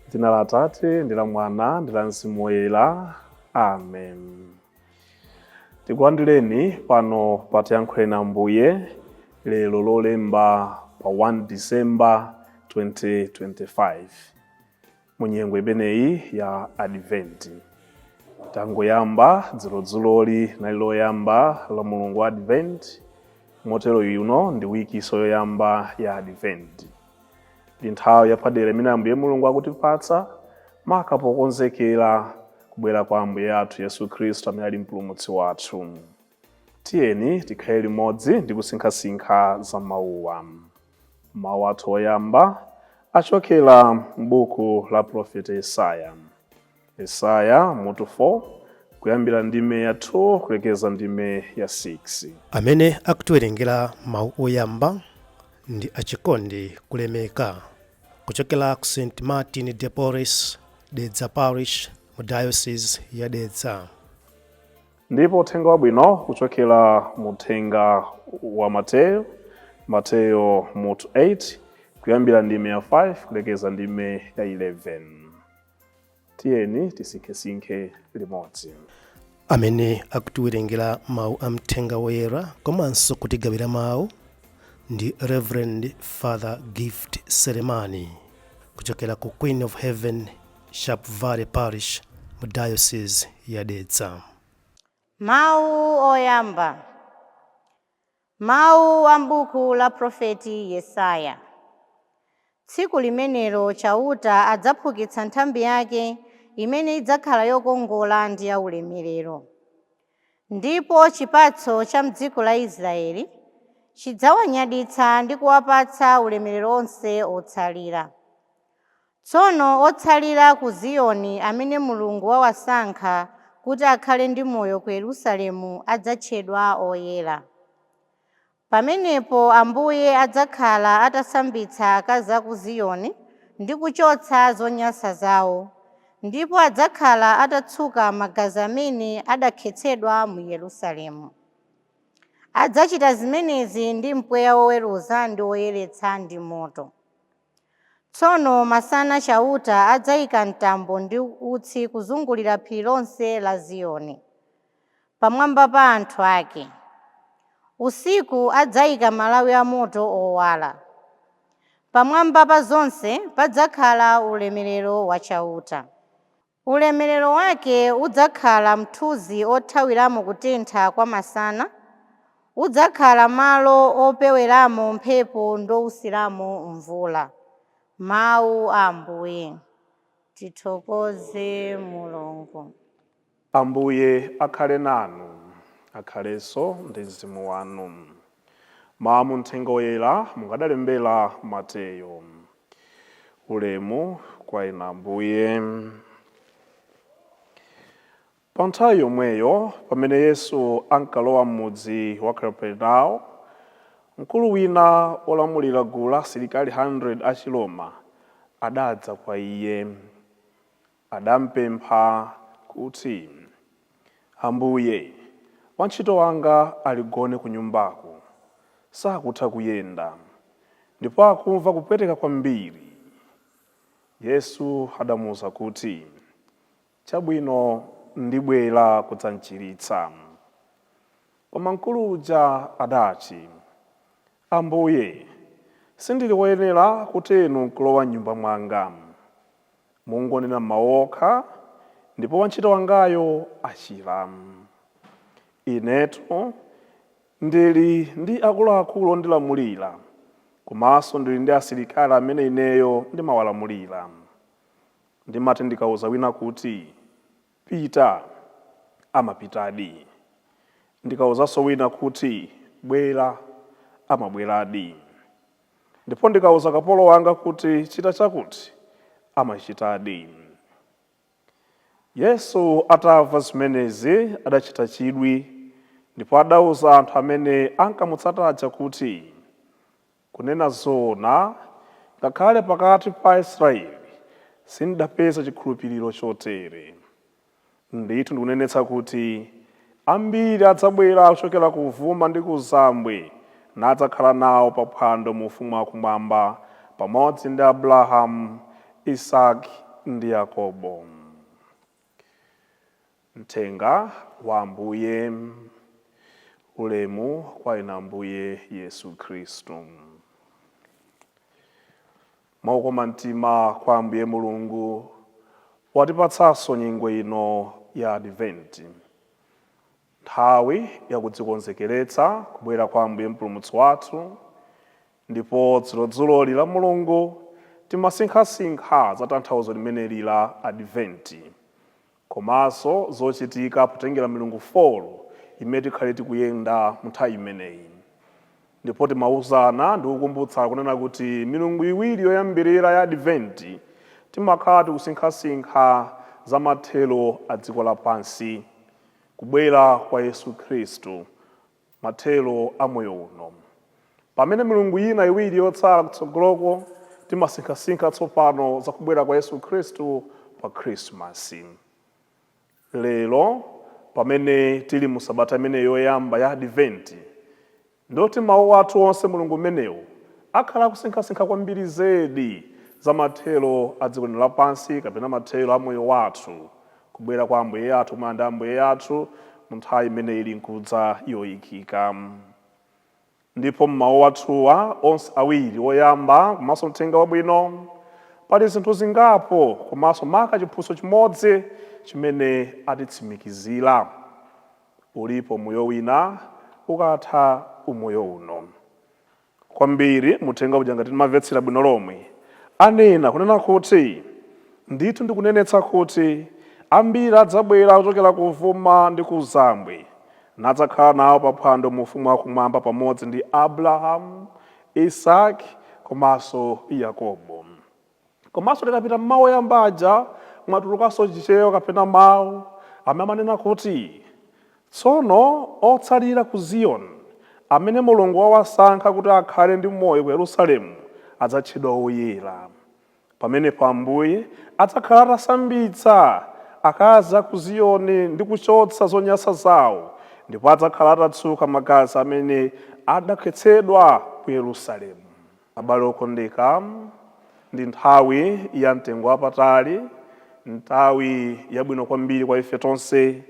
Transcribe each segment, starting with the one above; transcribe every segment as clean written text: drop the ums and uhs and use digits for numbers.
Dzina la Atate ndi la Mwana ndi la Mzimu Woyera. Amen. Tikulandireni pano pa Tiyankhuleni Ambuye lero Lolemba pa 1 December 2025 mu nyengo imeneyi ya Advent. Tangoyamba dzulodzuloli nali loyamba la mulungu wa Advent, motero ino ndi wikiso yoyamba ya Advent. Ndi nthawi yapadera imene Ambuye Mulungu akutipatsa maka pokonzekera kubwera kwa Ambuye athu Yesu Khristu amene ali Mpulumutsi wathu. Tiyeni tikhale limodzi ndi kusinkhasinkha za mawuwa. Mawu athu oyamba achokera m'buku la Profeti Yesaya. Yesaya mutu 4, kuyambira ndime ya 2 kulekeza ndime ya 6. Amene akutiwerengera mawu oyamba ndi Achikondi Kulemeka kuchokera ku St Martin de Porres, Dedza Parish, mu Diocese ya Dedza. Ndipo uthenga wabwino kuchokera mu uthenga wa Mateyo, Mateyo mutu 8, kuyambira ndime ya 5 kulekeza ndime ya 11. Tiyeni tisinkhesinkhe limodzi. Amene akutiwerengera mawu a mthenga woyera komanso kutigawira mawu ndi Reverend Father Gift Selemani kuchokera ku Queen of Heaven, Sharp Valley Parish, mu Diocese ya Dedza. Mawu oyamba. Mawu a m'buku la Profeti Yesaya. Tsiku limenelo Chauta adzaphukitsa nthambi yake imene idzakhala yokongola ndi yaulemerero. Ndipo chipatso cha m'dziko la Israeli chidzawanyaditsa ndi kuwapatsa ulemerero onse otsalira. Tsono otsalira ku Ziyoni amene Mulungu wawasankha kuti akhale ndi moyo ku Yerusalemu adzatchedwa oyera. Pamenepo Ambuye adzakhala atasambitsa akazi a ku Ziyoni ndi kuchotsa zonyansa zawo, ndipo adzakhala atatsuka magazi amene adakhetsedwa mu Yerusalemu. Adzachita zimenezi ndi mpweya woweruza ndi woyeretsa ndi moto. Tsono masana Chauta adzayika mtambo ndi utsi kuzungulira phiri lonse la Ziyoni, pamwamba pa anthu ake. Usiku adzayika malawi amoto owala. Pamwamba pa zonse padzakhala ulemerero wa Chauta. Ulemerero wake udzakhala mthunzi othawiramo kutentha kwa masana, udzakhala malo opeweramo mphepo ndi owusiramo mvula. Mawu a Ambuye. Tithokoze Mulungu. Ambuye akhale nanu, akhalenso ndi mzimu wanu. Mawu mu mthenga woyera mungadalembera Mateyo. Ulemu kwa inu Ambuye. Pa nthawi yomweyo, pamene Yesu ankalowa m'mudzi wa Kaperenawo, mkulu wina wolamulira gulu la asilikali 100 a Chiroma adadza kwa iye. Adampempha kuti, Ambuye, wantchito wanga ali gone ku nyumbako, sakutha kuyenda, ndipo akumva kupweteka kwambiri. Yesu adamuwuza kuti, Chabwino, ndibwera kudzamchiritsa. Koma mkulu uja adati, Ambuye, sindili woyenera kuti inu nkulowa m'nyumba mwanga. Mungonena mawu okha, ndipo wantchito wangayo achira. Inetu ndili ndi akuluakulu ondilamulira, komanso ndili ndi asilikali amene ineyo ndimawalamulira. Ndimati ndikauza wina kuti, Pita, amapitadi. Ndikauzanso wina kuti, Bwera, amabweradi. Ndipo ndikauza kapolo wanga kuti, Chita chakuti, amachitadi. Yesu atamva zimenezi adachita chidwi, ndipo adauza anthu amene ankamutsata aja kuti, Kunena zoona, ngakhale pakati pa Aisraeli sindidapeza chikhulupiriro chotere. Ndithu ndikunenetsa kuti ambiri adzabwera kuchokera kuvuma ndi kuzambwe nadzakhala nawo pa phwando mu ufumu wakumwamba pamodzi ndi Abrahamu, Isake ndi Yakobo. Mthenga wa Ambuye. Ulemu kwa inu Ambuye Yesu Khristu. Mwakukoma mtima kwa Ambuye Mulungu watipatsanso nyengo ino ya Adventi, nthawi yakudzikonzekeretsa kubwera kwa Ambuye Mpulumutsi wathu. Ndipo dzulodzuloli la Mulungu timasinkhasinkha za tanthauzo limeneli la Adventi, komanso zochitika potengera milungu 4 imene tikhale tikuyenda mu nthawi imeneyi. Ndipo timauzana ndi kukumbutsa kunena kuti milungu iwiri yoyambirira ya Adventi timakhala tikusinkhasinkha za mathero a dziko lapansi, kubwera kwa Yesu Khristu, mathero a moyo uno, pamene milungu ina iwiri yotsala kutsogoloko timasinkhasinkha tsopano za kubwera kwa Yesu Khristu pa Khrisimasi. Lero pamene tili mu sabata imene yoyamba ya Adventi, ndoti mawu athu onse mulungu umenewu akhala akusinkhasinkha kwambiri zedi za mathero a dziko lino lapansi, kapena mathero a moyo wathu, kubwera kwa Ambuye athu, kumana ndi Ambuye athu mu nthawi imene ili nkudza yoyikika. Ndipo m'mawu athuwa onse awiri, woyamba komanso mthenga wabwino, pali zinthu zingapo komanso maka chiphunzitso chimodzi chimene atitsimikizira: ulipo moyo wina ukatha umoyo uno. Kwambiri muthenga uja, ngati timamvetsera bwino lomwe, anena kunena kuti, "Ndithu ndikunenetsa kuti ambiri adzabwera kuchokera kuvuma ndi kuzambwe, nadzakhala nawo paphwando mu ufumu wakumwamba pamodzi ndi Abrahamu, Isaki komanso Yakobo." Komanso tikapita mmawu oyamba aja, mwatulukanso Chichewa kapena mawu amene amanena kuti, "Tsono otsalira ku Ziyoni, amene Mulungu wawasankha kuti akhale ndi moyo ku Yerusalemu, adzatchedwa oyera. Pamenepo Ambuye adzakhala atasambitsa akazi a ku Ziyoni ndi kuchotsa zonyansa zawo, ndipo adzakhala atatsuka magazi amene adakhetsedwa ku Yerusalemu." Abale okondeka, ndi nthawi ya mtengo wapatali, nthawi yabwino kwambiri kwa ife tonse,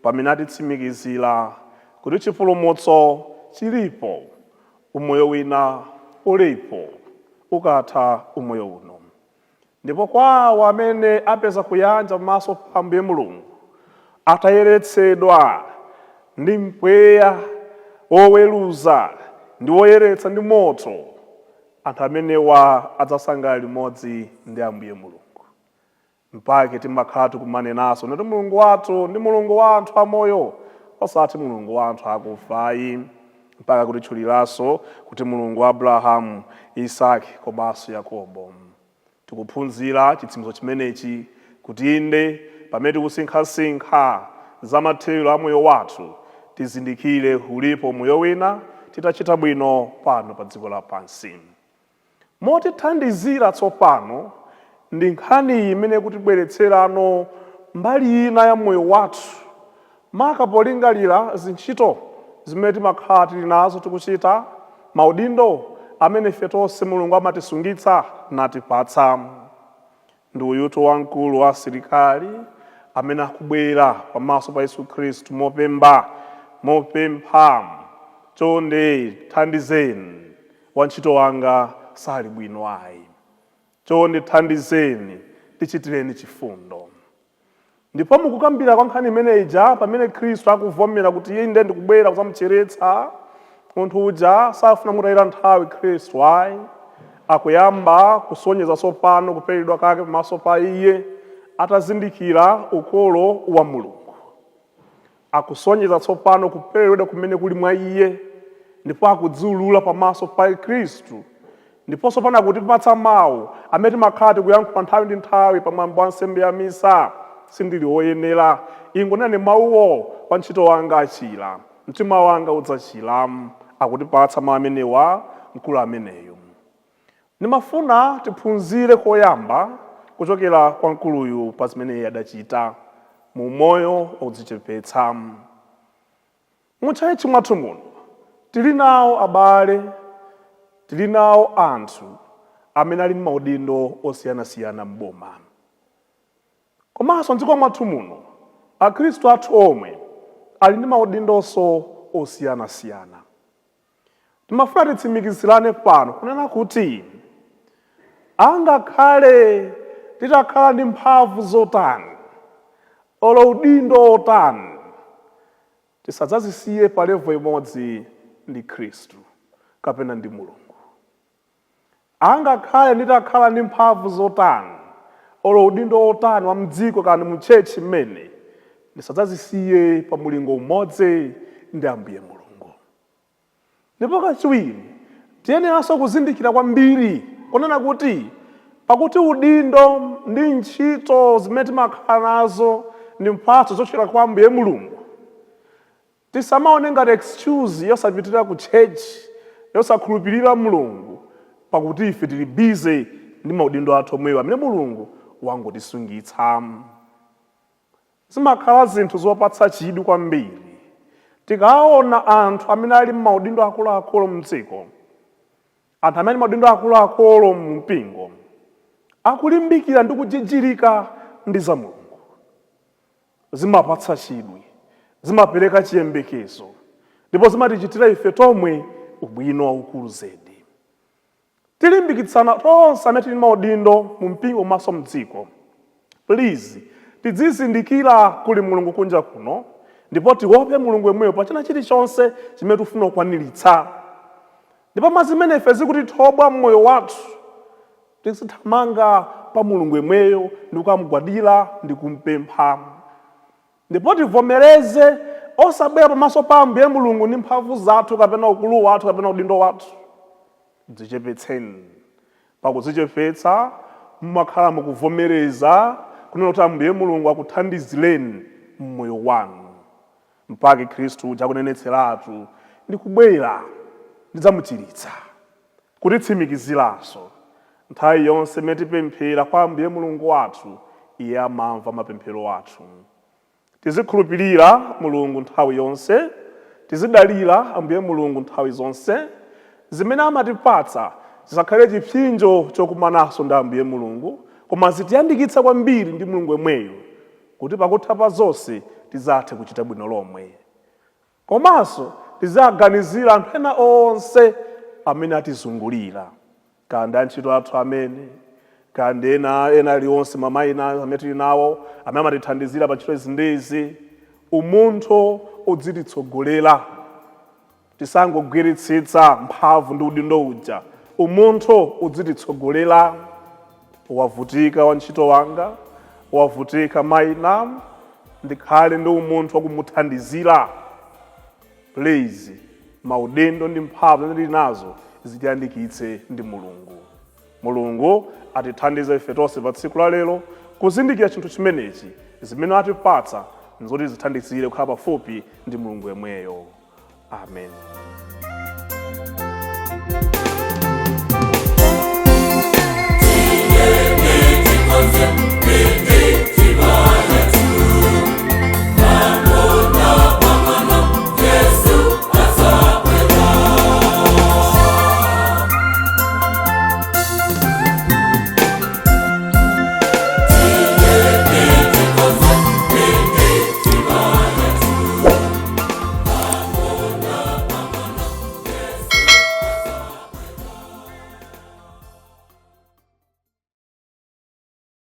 pamene atitsimikizira kuti chipulumutso chilipo, umoyo wina ulipo ukatha umoyo uno. Ndipo kwa awo amene apeza kuyanja pamaso pa Ambuye Mulungu, atayeretsedwa ndi mpweya woweruza ndi woyeretsa ndi moto, anthu amenewa adzasangalala limodzi ndi Ambuye Mulungu. Mpake timakhala tikumanenanso nati Mulungu wathu ndi Mulungu wa anthu amoyo, osati Mulungu wa anthu akufayi, mpaka kutitchuliranso kuti Mulungu wa Abrahamu, Isaki komanso Yakobo. Tikuphunzira chitsimikizo chimenechi kuti inde, pamene tikusinkhasinkha za mathero a moyo wathu, tizindikire ulipo moyo wina titachita bwino pano pa dziko lapansi. Motithandizira tsopano ndi nkhani imene kutibweretserano mbali ina ya moyo wathu, maka polingalira zintchito zimene timakhala tili nazo tikuchita, maudindo amene ife tonse Mulungu amatisungitsa natipatsa. Ndi uyutu wamkulu wa asilikali amene akubwera pamaso pa Yesu Khristu mopemba, mopempha, "Chonde thandizeni, wantchito wanga sali bwino ayi. Chonde thandizeni, tichitireni chifundo." Ndipo mukukambira kwa nkhani imene ija, pamene Khristu akuvomera kuti, "Inde, ndikubwera kudzamuchiritsa munthu uja," safuna mutayira nthawi Khristu ayi. Akuyamba kusonyeza tsopano kuperedwa kake pamaso pa iye, atazindikira ukolo wa Mulungu. Akusonyeza tsopano kuperedwa kumene kuli mwa iye, ndipo akudziulula pamaso pa Khristu. Ndiponso pano akutipatsa mawu amene timakhala tikuyankhula nthawi ndi nthawi pamwambo wa nsembe ya misa: "Sindili woyenera, ingonenani mawuwo, wantchito wanga achira, mtima wanga udzachira." Akutipatsa mawu amenewa mkulu ameneyu. Ndimafuna tiphunzire koyamba kuchokera kwa mkuluyu pa zimene iye adachita mu moyo wodzichepetsa. Mutchalitchi mwathu muno tili nawo abale, tili nawo anthu amene ali ndi maudindo osiyanasiyana m'boma. Komanso mdziko mwathu muno akhristu athu omwe ali ndi maudindonso osiyanasiyana. Timafuna titsimikizirane pano kunena kuti angakhale titakhala ndi mphamvu zotani olo udindo otani, tisadzazisiye pa level imodzi ndi Khristu kapena ndi Mulungu. Angakhale nditakhala ndi mphamvu zotani olo udindo otani wa mdziko kapena mu church mmene, ndisadzazisiye pa mulingo umodzi ndi Ambuye Mulungu. Ndipo kachiwiri, tiyeneranso kuzindikira kwambiri kunena kuti pakuti udindo ndi ntchito zimene timakhala nazo ndi mphatso zochokera kwa Ambuye Mulungu, tisamaone ngati excuse yosapitira ku church, yosakhulupirira Mulungu, pakuti ife tili busy ndi maudindo athu omwewo amene Mulungu wangotisungitsa. Zimakhala zinthu zopatsa chidwi kwambiri tikaona anthu amene ali m'maudindo akuluakulu mdziko, anthu amene ali maudindo akuluakulu mu mpingo, akulimbikira ndi kujijirika ndi za Mulungu. Zimapatsa chidwi, zimapereka chiyembekezo, ndipo zimatichitira ife tomwe ubwino waukulu zedi. Tilimbikitsana tonse amene tili maudindo mu mpingo komanso mdziko, please tidzizindikira kuli Mulungu kunja kuno, ndipo tiope Mulungu yemweyo pa china chilichonse chimene tikufuna kukwaniritsa. Ndipo mwa zimene ife zikutithobwa mmoyo wathu, tizithamanga pa Mulungu yemweyo ndi kukamugwadira ndi kumpempha, ndipo tivomereze osabwera pamaso pa Ambuye Mulungu ndi mphamvu zathu kapena ukulu wathu kapena udindo wathu. Dzichepetseni. Pakudzichepetsa mumakhala mukuvomereza kunena kuti Ambuye Mulungu akuthandizireni mmoyo wanu. Mpake Khristu uja akunenetseratu, ndikubwera ndidzamuchiritsa, kutitsimikiziranso nthawi yonse imene tipemphera kwa Ambuye Mulungu wathu, Iye amamva mapemphero athu. Tizikhulupirira Mulungu nthawi yonse, tizidalira Ambuye Mulungu nthawi zonse. Zimene amatipatsa zisakhale chipsinjo chokumananso ndi Ambuye Mulungu, koma zitiyandikitsa kwambiri ndi Mulungu yemweyo, kuti pakutha pa zonse tidzathe kuchita bwino lomwe. Komanso tiziaganizira anthu ena onse amene atizungulira, kaya ndi antchito athu amene, kaya ndi ena ena aliwonse, mamayina amene tili nawo amene amatithandizira pa ntchito izi ndi izi. Umunthu udzititsogolera, tisangogwiritsitsa mphamvu ndi udindo uja. Umunthu udzititsogolera. Wavutika wantchito wanga, wavutika mayina, ndikhale ndi umunthu wakumuthandizira. Please, maudindo ndi mphamvu zimene tili nazo zitiyandikitse ndi Mulungu. Mulungu atithandize ife tonse pa tsiku la lero kuzindikira chinthu chimenechi: zimene atipatsa nzoti zithandizire kukhala pafupi ndi Mulungu yemweyo. Amen.